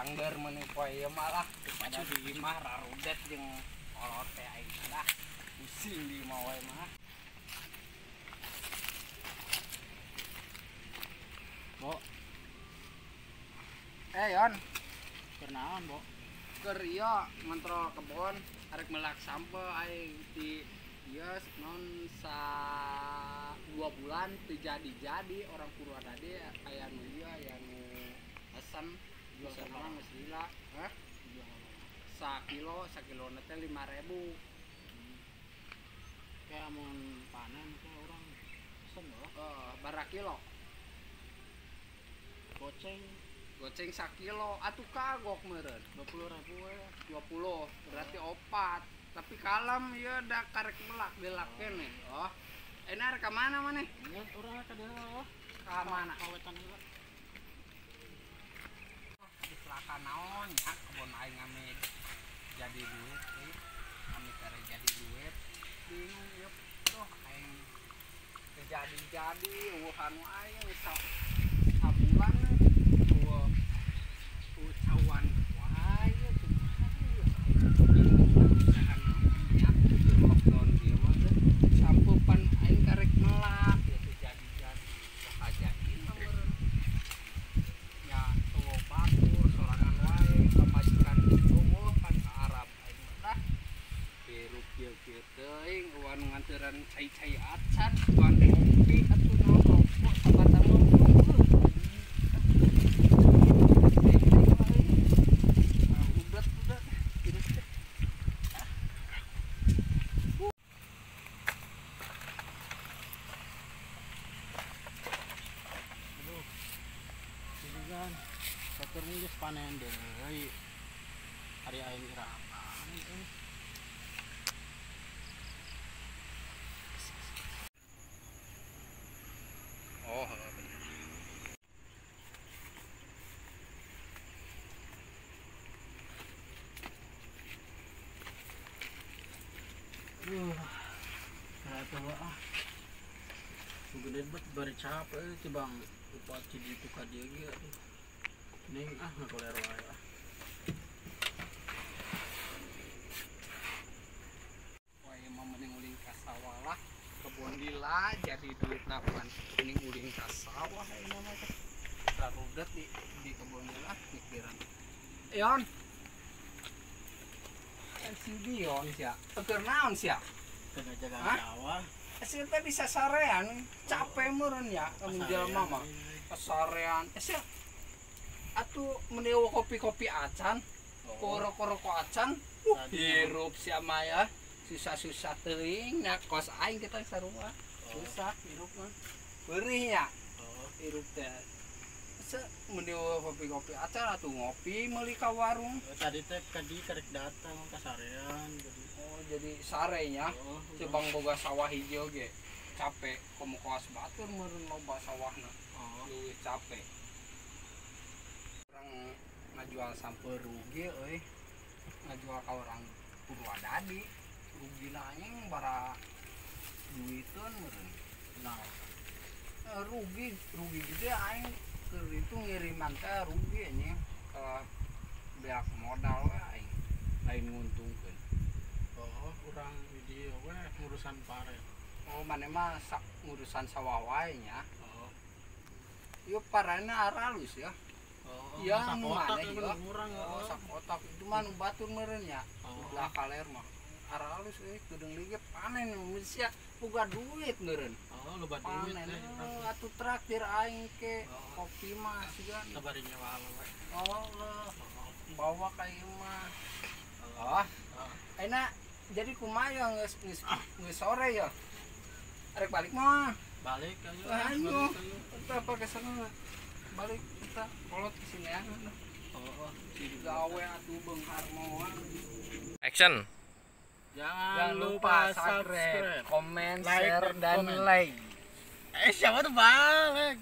Angger meuni poe ieu mah lah pada di imah rarudet jeung kolot teh aing lah. Pusing di imah wae mah. Bo. Yon. Keur naon, Bo? Keur ieu ngontrol kebon arek melak sampeu aing di ieu non sa 2 bulan teu jadi-jadi orang Purwadadi aya nu ieu aya nu asam jual sama geus lila. Hah? Sakilo, sakilona teh 5.000. Kayak mun panen teh urang pesen loh. Bara kilo. Goceng. Goceng sakilo atuh kagok meureun. 20.000 we. 20 berarti opat. Tapi kalem ieu da karek melak delak keneh. Oh. Enak ka mana maneh? Nya urang ka dieu. Ka mana? Ka wetan heula. Di pelaka naon nya kebon aing ame jadi duit euy. Ame tare jadi duit. Bingung ieu duh aing teu jadi-jadi eueuh anu aing sabulan eueuh cawan wae kumaha ieu bingung usaha naon nya keur lockdown kieu mah teh sampeu pan aing karek melak ieu teu jadi-jadi bakal jadi mah meureun nya eueuh batur sorangan wae pamajikan eueuh pan ka Arab aing mah tah hirup kieu-kieu teuing eueuh anu nganteran cai-cai acan tuan kopi atuh naon rokok sabatang mah Satur geus panen deui. Ari aing ira panen euy. Oh, bener. Atuh ah. Gede bet bari capek euy tibang upat ti ditu ka dieu ge atuh. Ning ah ngagoler wae ah. Wae mah mending ulin ka sawah lah, kebon lila jadi duit pan mending ulin ka sawah ayeuna mah teh. Rarudet di kebon lila mikiran. Yon. Si Dion sia. Keur naon sia? Keur ngajaga sawah. Sia teh bisa sarean, capek meureun ya lamun jelema mah. Sarean. Sia atuh menewa kopi-kopi acan, rokok-rokok acan, hirup sia mah ya. Susah-susah teuing nya kos aing kita sarua. Susah hirup mah. Beurih nya. Hirup teh. Menewa kopi-kopi acan atuh ngopi meuli ka warung. Tadi teh kadi karek datang ka sarean jadi. Oh, jadi sare nya. Cebang boga sawah hijau ge. Capek komo kawas batur meureun loba sawahna. Leuwih capek. Orang ngajual sampeu rugi euy. Ngajual ka orang Purwadadi rugina anjing bara duiteun meureun. Nah, rugi gede aing keur itu ngiriman teh rugi anjing. Beak modal we aing lain nguntungkeun. Oh, urang di dieu we ngurusan pare. Oh, maneh mah ngurusan sawah wae nya. Oh. Ieu parena aralus ya. Oh, ya, sakotak mana urang oh, sakotak itu mah nu batur meureun nya. Belah kaler mah. Aralus euy kudeung lige panen sia boga duit meureun. Oh, loba duit panen. Atuh traktir aing ke kopi mah siga sabari nyewa we. Oh, bawa ka ieu mah. Oh. Enak jadi kumaha ya geus geus sore ya. Arek balik mah. Balik ayo. Ayo. Kita pakai sana. Balik kita kolot ke sini ya. Oh, gawe atuh beunghar moal. Action. Jangan lupa subscribe, komen, like, share, dan komen. Like. Siapa tuh balik?